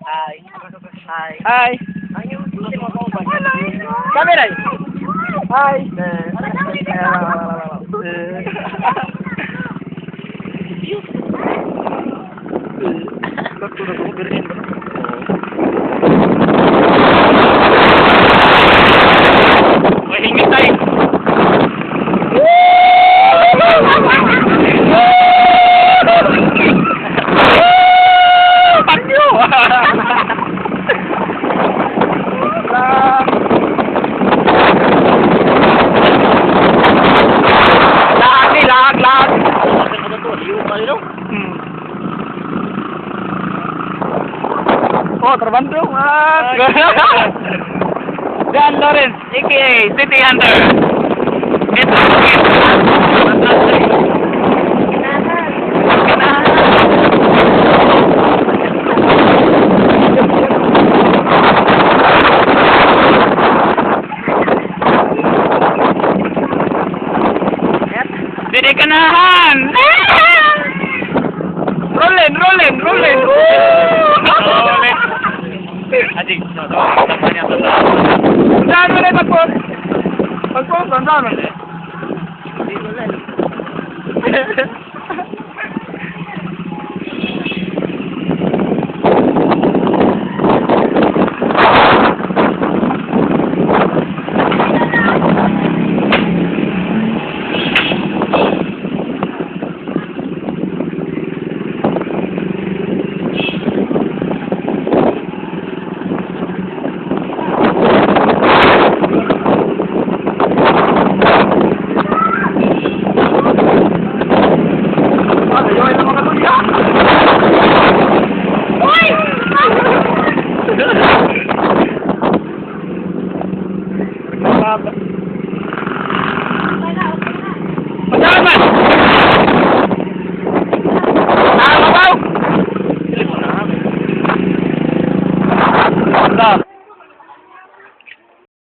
Hi. Hi. Hi. Camera. Hi. May helmet tayo. Panyo! Laag ni, laag, laag. Oh, trabando. Ah. Dan Lawrence, aka City Hunter. Ito, Dili kanahan! Rolling, rolling, rolling! Rolling. Ajing, Saan mo na pag-post? Pag-post, saan mo na? Uy!